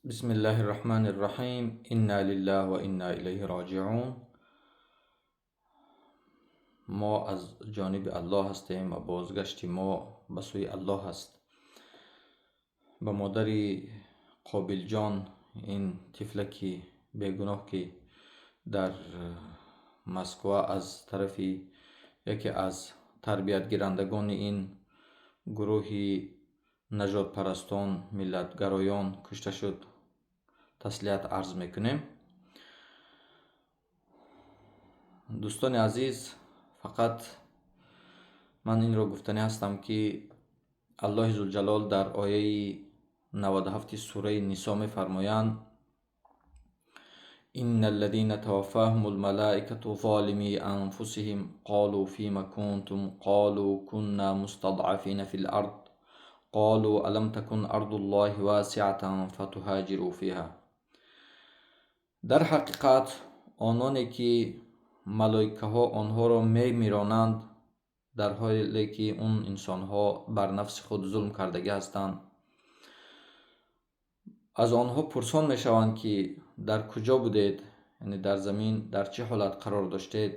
Бисмиллаҳи рраҳмани рраҳим. Инна лиллаҳ ва инна илайҳи роҷиун. Мо аз ҷониби Аллоҳ ҳастем ва бозгашти мо ба сӯи Аллоҳ аст. Ба модари Қобилҷон, ин тифлаки бегуноҳ, ки дар Москва аз тарафи яке аз тарбиятгирандагони ин гурӯҳи нажодпарастон, миллатгароён кушта шуд, таслият арз мекунем. Дӯстони азиз, фақат ман инро гуфтанӣ ҳастам, ки Аллоҳи Зулҷалол дар ояи 97 сураи Нисо мефармоянд: إن الذين توفاهم الملائكة ظالمي أنفسهم قالوا فيم كنتم قالوا كنا مستضعفين في الأرض قالوا ألم تكن أرض الله واسعة فتهاجروا فيها. Дар ҳақиқат, ононе ки малоикаҳо онҳоро мемиронанд, дар ҳоле ки он инсонҳо бар нафси худ зулм кардагӣ ҳастанд, аз онҳо пурсон мешаванд, ки дар куҷо будед, яъне дар замин дар чӣ ҳолат қарор доштед.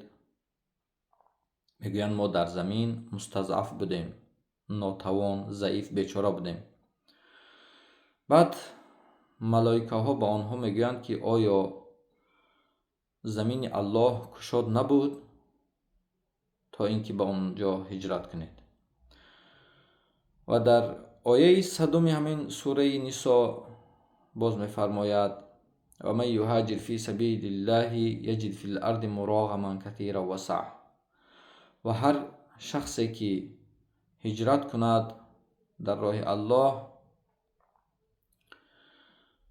Мегӯянд: мо дар замин мустазъаф будем, нотавон, заиф, бечора будем. Баъд малоикаҳо ба онҳо мегӯянд, ки оё замини Аллоҳ кушод набуд, то ин ки ба он ҷо ҳиҷрат кунед? Ва дар ояи 100-уми ҳамин сураи Нисо боз мефармояд: ва ман юҳоҷир фи сабилиллаҳи яҷид фил арди муроғаман касира ва саъ. Ва ҳар шахсе ки ҳиҷрат кунад дар роҳи Аллоҳ,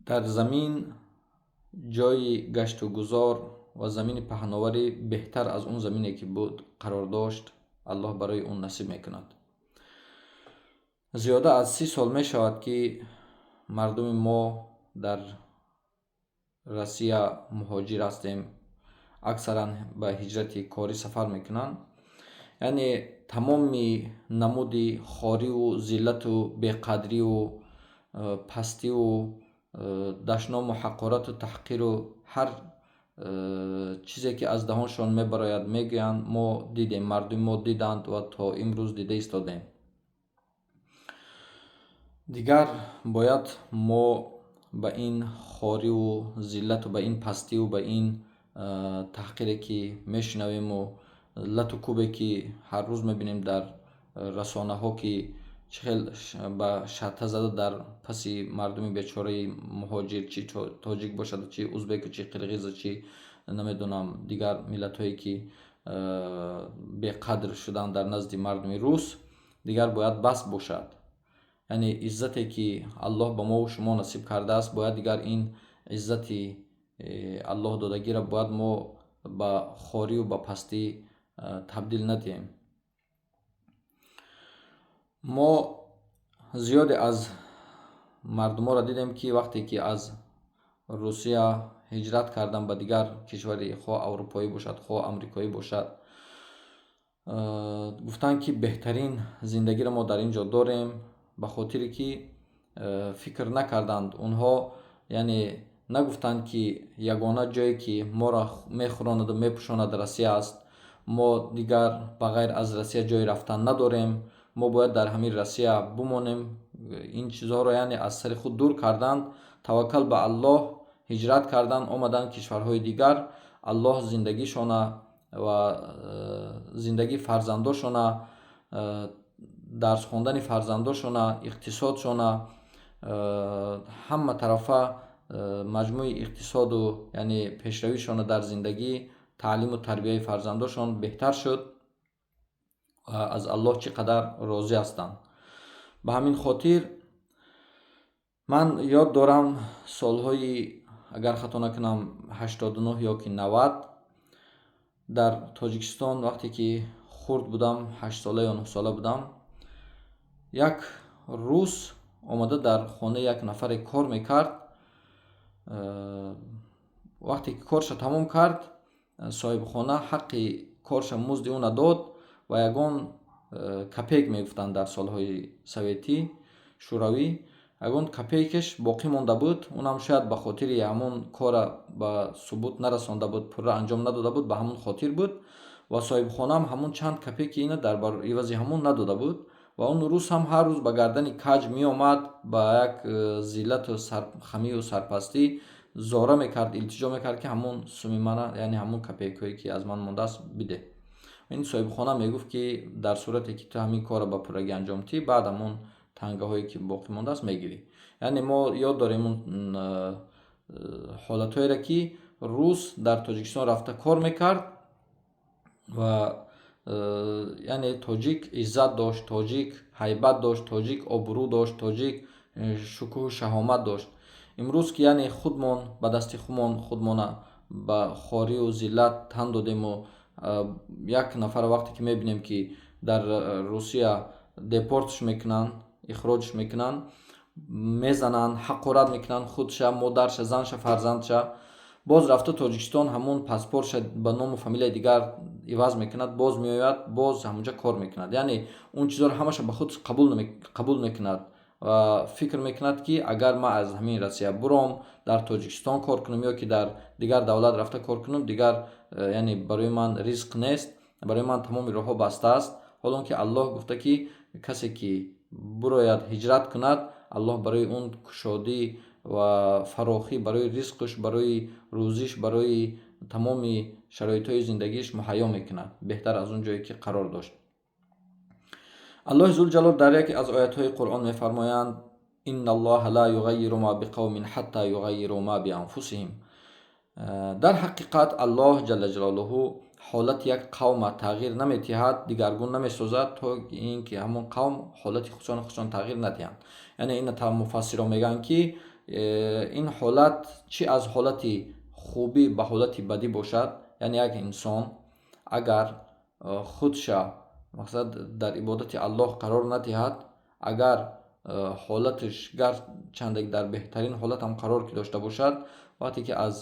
дар замин ҷойи гашту гузор ва замини паҳноварӣ беҳтар аз он замине ки буд қарор дошт, Аллоҳ барои он насиб мекунад. Зиёда аз 30 сол мешавад, ки мардуми мо дар Россия муҳоҷир ҳастем, аксаран ба ҳиҷрати корӣ сафар мекунанд. Яъне тамоми намуди хориву зиллату беқадриву пастиву дашному ҳақорату таҳқиру ҳар чизе ки аз даҳоншон мебарояд, мегӯянд, мо дидем, мардуми мо диданд ва то имрӯз дида истодем. Дигар бояд мо ба ин хориву зиллату ба ин пастиву ба ин таҳқире ки мешунавему лату кӯбе ки ҳар рӯз мебинем дар расонаҳо, ки чӣ хел ба шатта зада дар паси мардуми бечораи муҳоҷир, чи тоҷик бошаду, чи узбеку, чи қирғизу, чи намедонам дигар миллатҳое ки беқадр шуданд дар назди мардуми рус, дигар бояд бас бошад. Яъне иззате ки Аллоҳ ба мову шумо насиб кардааст, бояд дигар ин иззати Аллоҳ додагиро бояд мо ба хориву ба пастӣ табдил надиҳем. Мо зиёде аз мардуморо дидем, ки вақте ки аз Русия ҳиҷрат карданд ба дигар кишвари, хоҳ аврупоӣ бошад, хоҳ амрикоӣ бошад, гуфтанд, ки беҳтарин зиндагиро мо дар ин ҷо дорем, ба хотире ки фикр накарданд онҳо, яъне нагуфтанд, ки ягона ҷое ки моро мехӯронаду мепӯшонад, Россия аст, мо дигар ба ғайр аз Россия ҷое рафтан надорем, мо бояд дар ҳамин Россия бимонем. Ин чизҳоро яъне аз сари худ дур карданд, таваккал ба Аллоҳ, ҳиҷрат карданд, омаданд кишварҳои дигар. Аллоҳ зиндагишона ва зиндагии фарзандошона, дарс хондани фарзандошона, иқтисодшона, ҳама тарафа маҷмӯи иқтисоду яъне пешравишона дар зиндагӣ, таълиму тарбияи фарзандошон беҳтар шуд ва аз Аллоҳ чӣ қадар розӣ ҳастанд. Ба ҳамин хотир ман ёд дорам, солҳои, агар хато накунам, 89 ё ки 90 дар Тоҷикистон, вақте ки хурд будам, 8-сола ё 9-сола будам, як рус омада дар хонаи як нафаре кор мекард. Вақте ки корша тамом кард, соҳибхона ҳаққи корша, музди ӯ надод ва ягон копейка мегуфтанд дар солҳои советӣ, шӯравӣ, Ягон копейкаш боқӣ монда буд, унам шояд ба хотири ҳамон кора ба субут нарасонда буд, пурра анҷом надода буд, ба ҳамон хотир буд. Ва соҳибхонаам ҳамон чанд копейки ина дар ивази ҳамон надода буд. Ва он рус ҳам ҳар рӯз ба гардани каҷ меомад, ба як зиллату сархамию сарпастӣ зора мекард, илтиҷо мекард, ки ҳамон суми мана, яъне ҳамон копейкҳое, ки аз ман мондааст, бидеҳ. Ин соҳибхона мегуфт, ки дар сурате ки ту ҳамин корро ба пуррагӣ анҷом диҳӣ, баъд ҳамон тангаҳое, ки боқӣ мондааст, мегирӣ. Яъне мо ёд дорем он ҳолатҳоеро, ки рус дар Тоҷикистон рафта кор мекард ва яъне тоҷик иззат дошт, тоҷик ҳайбат дошт, тоҷик обрӯ дошт, тоҷик шукӯҳу шаҳомат дошт. Имрӯз ки яъне худмон ба дасти худмон худмона ба хорию зиллат тан додему як нафар вақте ки мебинем, ки дар Русия депортш мекунанд, ихроҷш мекунанд, мезананд, ҳақорат мекунанд худша, модарша, занша, фарзандша, боз рафта Тоҷикистон ҳамон паспортша ба ному фамилияи дигар иваз мекунад, боз меояд, боз ҳамонҷа кор мекунад. Яъне он чизҳоро ҳамаша ба худ қабул мекунад ва фикр мекунад, ки агар ман аз ҳамин Россия буром, дар Тоҷикистон кор кунам ё ки дар дигар давлат рафта кор кунам, дигар яъне барои ман ризқ нест, барои ман тамоми роҳҳо баста аст. Ҳол он ки Аллоҳ гуфта, ки касе ки бурояд, ҳиҷрат кунад, Аллоҳ барои он кушодӣ ва фарохӣ барои ризқуш, барои рӯзиш, барои тамоми шароитҳои зиндагиаш муҳайё мекунад, беҳтар аз он ҷое, ки қарор дошт. Аллоҳи зулҷалол дар яке аз оятҳои Қуръон мефармоянд: إن الله لا يغير ما بقوم حتى يغيروا ما بأنفسهم. Дар ҳақиқат, Аллоҳ ҷалла ҷалолуҳу ҳолати як қавма тағйир наметиҳад, дигаргун намесозад, то ин ки ҳамон қавм ҳолати худшон тағйир надиҳанд. Яъне ин муфассиро мегӯянд, ки ин ҳолат чӣ аз ҳолати хубӣ ба ҳолати бадӣ бошад. Яъне як инсон агар худша, мақсад, дар ибодати Аллоҳ қарор надиҳад, агар ҳолаташ гарчанде дар беҳтарин ҳолатам қарор ки дошта бошад, вақте ки аз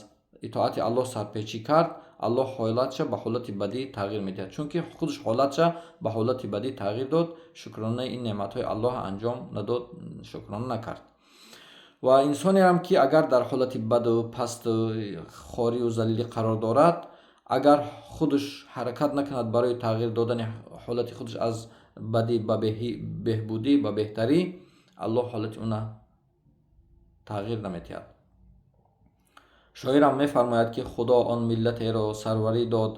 итоати Аллоҳ сарпечӣ кард, Аллоҳ ҳолатша ба ҳолати бадӣ тағйир медиҳад, чунки худаш ҳолатша ба ҳолати бадӣ тағйир дод, шукронаи ин неъматҳои Аллоҳ анҷом надод, шукрона накард. Ва инсонеам ки агар дар ҳолати баду пасту хорию залилӣ қарор дорад, агар худаш ҳаракат накунад барои тағйир додани ҳолати худаш аз бадӣ ба беҳбудӣ, ба беҳтарӣ, Аллоҳ ҳолати уна тағйир наметиҳад. Шоирам мефармояд, ки Худо он миллатеро сарварӣ дод,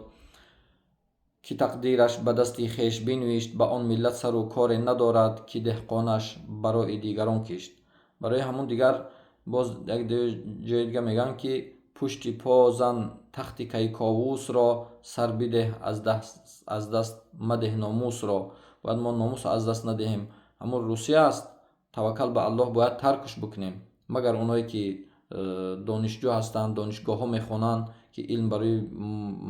ки тақдираш ба дасти хеш бинавишт, ба он миллат сару коре надорад, ки деҳқонаш барои дигарон кишт. Барои ҳамон дигар боз як ҷои дига мегӯянд, ки пушти по зан тахти Кайковусро, сар бидеҳ, аз даст мадеҳ номусро. Бояд мо номусро аз даст надиҳем. Ҳамон Русия аст, таваккал ба Аллоҳ, бояд таркш бикунем, магар оное ки донишҷӯ ҳастанд, донишгоҳҳо мехонанд, ки илм барои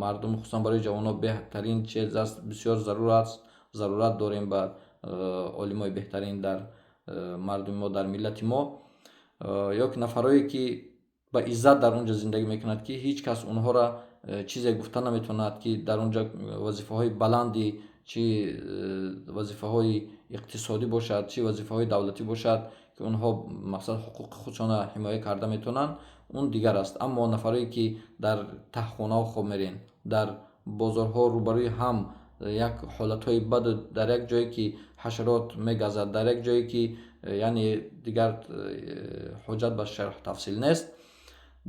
мардум, хусусан барои ҷавонҳо, беҳтарин чиз аст, бисёр зарур аст. Зарурат дорем ба олимои беҳтарин дар мардуми мо, дар миллати мо. Ё ки нафарое ки ба иззат дар он ҷо зиндагӣ мекунад, ки ҳеҷ кас онҳоро чизе гуфта наметавонад, ки дар он ҷо вазифаҳои баланди, чӣ вазифаҳои иқтисодӣ бошад, чӣ вазифаҳои давлатӣ бошад, ки онҳо, мақсад, ҳуқуқи худшонро ҳимоя карда метавонанд, он дигар аст. Аммо нафарое ки дар таҳхонаҳо хоб мерен, дар бозорҳо рӯбарӯи ҳам як ҳолатҳои баду, дар як ҷое ки ҳашарот мегазад, дар як ҷое ки яъне дигар ҳоҷат ба шарҳу тафсил нест,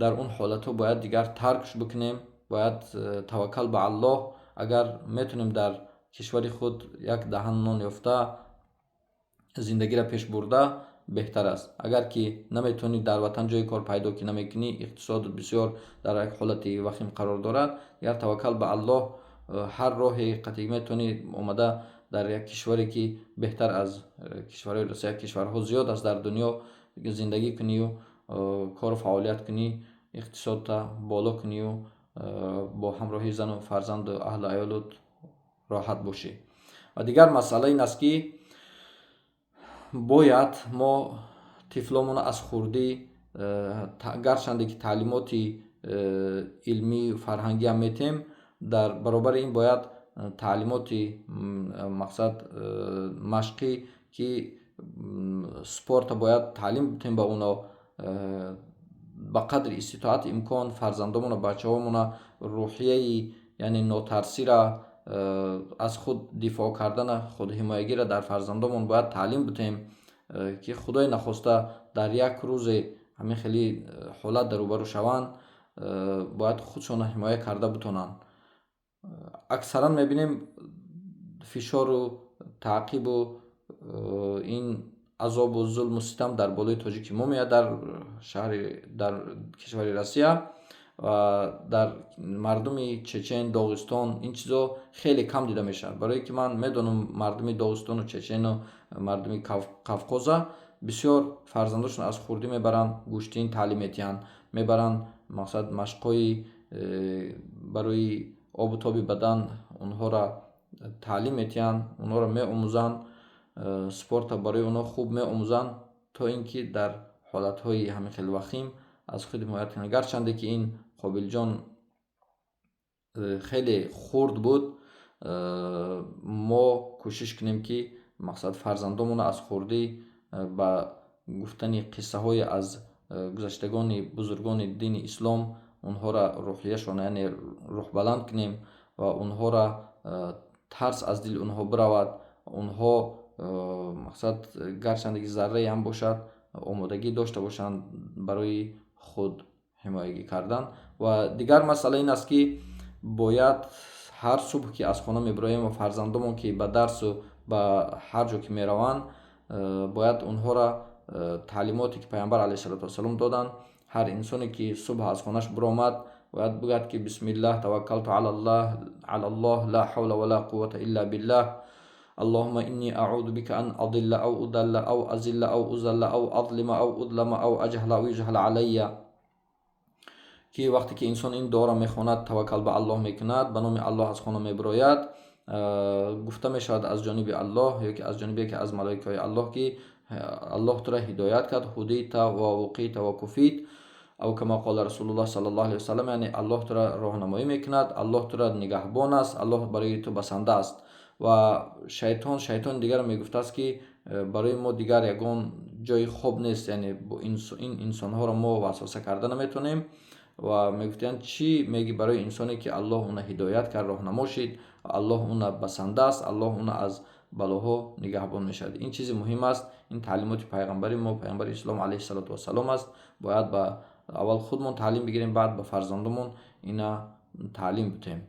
дар он ҳолатҳо бояд дигар таркш бикунем, бояд таваккал ба Аллоҳ. Агар метавонем, дар кишвари худ як даҳан нон ёфта, зиндагиро пеш бурда беҳтар аст. Агар ки наметавонӣ, дар ватан ҷои кор пайдо ки намекунӣ, иқтисод бисёр дар як ҳолати вахим қарор дорад, дигар таваккал ба Аллоҳ, ҳар роҳе қатъӣ метавонӣ, омада дар як кишваре ки беҳтар аз кишварҳои Русия кишварҳо зиёд аст дар дунё, зиндагӣ кунию кору фаъолият кунӣ, иқтисодта боло кунию бо ҳамроҳии зану фарзанду аҳлу аёлут роҳат бошӣ. Ва дигар масъала ин аст, ки бояд мо тифломонро аз хурдӣ, гарчанде ки таълимоти илмию фарҳангиам метиҳем, дар баробари ин бояд таълимоти, мақсад, машқӣ, ки Спорта бояд таълим битем ба оно. Ба қадри иститоати имкон фарзандомона, бачаҳомона рӯҳияи, яъне нотарсира, аз худ дифоъ кардана, худҳимоягиро дар фарзандомон бояд таълим битем, ки худои нахоста дар як рӯзе ҳамин хели ҳолат дар рӯбарӯ шаванд, бояд худшонро ҳимоя карда битонанд. Аксаран мебинем, фишору таъқибу ин азобу зулму ситам дар болои тоҷики мо меояд дар шаҳри, дар кишвари Россия ва дар мардуми Чечен, Доғистон ин чизо хеле кам дида мешавад, барое ки ман медонам, мардуми Доғистону Чечену мардуми Қавқоза бисёр фарзандошон аз хурдӣ мебаранд, гӯштин таълим метиҳанд, мебаранд, мақсад, машқҳои барои обу тоби бадан онҳоро таълим метиҳанд, онҳоро меомӯзанд, спорта барои онҳо хуб меомӯзанд, то ин ки дар ҳолатҳои ҳамин хел вахим аз худ ҳимоят кунанд. Гарчанде ки ин Қобилҷон хеле хурд буд, мо кӯшиш кунем, ки мақсад, фарзандомонро аз хурдӣ ба гуфтани қиссаҳои аз гузаштагони бузургони дини ислом онҳоро рӯҳияшон, яъне рӯҳбаланд кунем ва онҳоро тарс аз дили онҳо биравад. Онҳо, мақсад, гарчанде ки заррае ҳам бошад, омодагӣ дошта бошанд барои худ ҳимоягӣ кардан. Ва дигар масъала ин аст, ки бояд ҳар субҳ, ки аз хона мебироем ва фарзандомон ки ба дарсу ба ҳар ҷо ки мераванд, бояд онҳоро таълимоте ки Пайғамбар алайҳиссалоту вассалом доданд: ҳар инсоне ки субҳ аз хонаш биромад, бояд бигӯяд, ки «Бисмиллаҳ, таваккалту алаллоҳ, ла ҳавла ва ла қуввата илла биллаҳ, аллоҳумма инни аъуду бика ан адилла ав удалла ав азилла ав узалла ав азлима ав удлама ав аҷҳала ав юҷҳала алайя». Ки вақте ки инсон ин дуоро мехонад, таваккал ба Аллоҳ мекунад, ба номи Аллоҳ аз хона мебирояд, гуфта мешавад аз ҷониби Аллоҳ ё ки аз ҷониби яке аз малоикаҳои Аллоҳ, ки Аллоҳ туро ҳидоят кард, ҳудита ва вуқита ва куфит, ав кама қола Расулуллоҳ саллаллоҳу алайҳи васаллам, яъне Аллоҳ туро роҳнамоӣ мекунад, Аллоҳ туро нигаҳбон аст, Аллоҳ барои ту басанда аст. Ва шайтони дигар мегуфтааст, ки барои мо дигар ягон ҷои хоб нест, яъне ин инсонҳоро мо васваса карда наметавонем. Ва мегуфтанд: «Чӣ мегӣ барои инсоне, ки Аллоҳ уна ҳидоят кард, роҳнамо шид, Аллоҳ уна басанда аст, Аллоҳ уна аз балоҳо нигаҳбон мешавад?» Ин чизи муҳим аст. Ин таълимоти пайғамбари мо, Пайғамбари ислом алайҳиссалоту вассалом аст. Бояд ба аввал худмон таълим бигирем, баъд ба фарзандомон ина таълим бутем.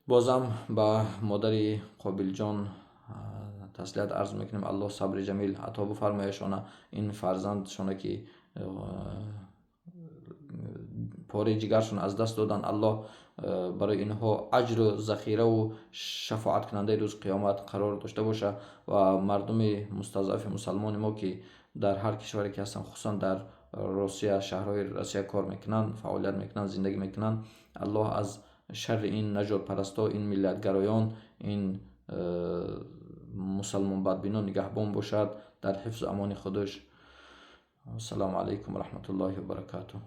Бозам ба модари Қобилҷон таслият арз мекунем. Аллоҳ сабри ҷамил ато бифармояшона. Ин фарзандшона, ки пораи ҷигаршон аз даст доданд, Аллоҳ барои инҳо аҷру захираву шафоаткунандаи рӯзи қиёмат қарор дошта бошад. Ва мардуми мустазъафи мусалмони мо, ки дар ҳар кишваре ки ҳастанд, хусусан дар Русия, шаҳрҳои Россия кор мекунанд, фаъолият мекунанд, зиндагӣ мекунанд, Аллоҳ аз шарри ин нажодпарастҳо, ин миллатгароён, ин мусалмонбадбинон нигаҳбон бошад, дар ҳифзу амони худаш. Ассалому алайкум ва раҳматуллоҳи ва баракатуҳ.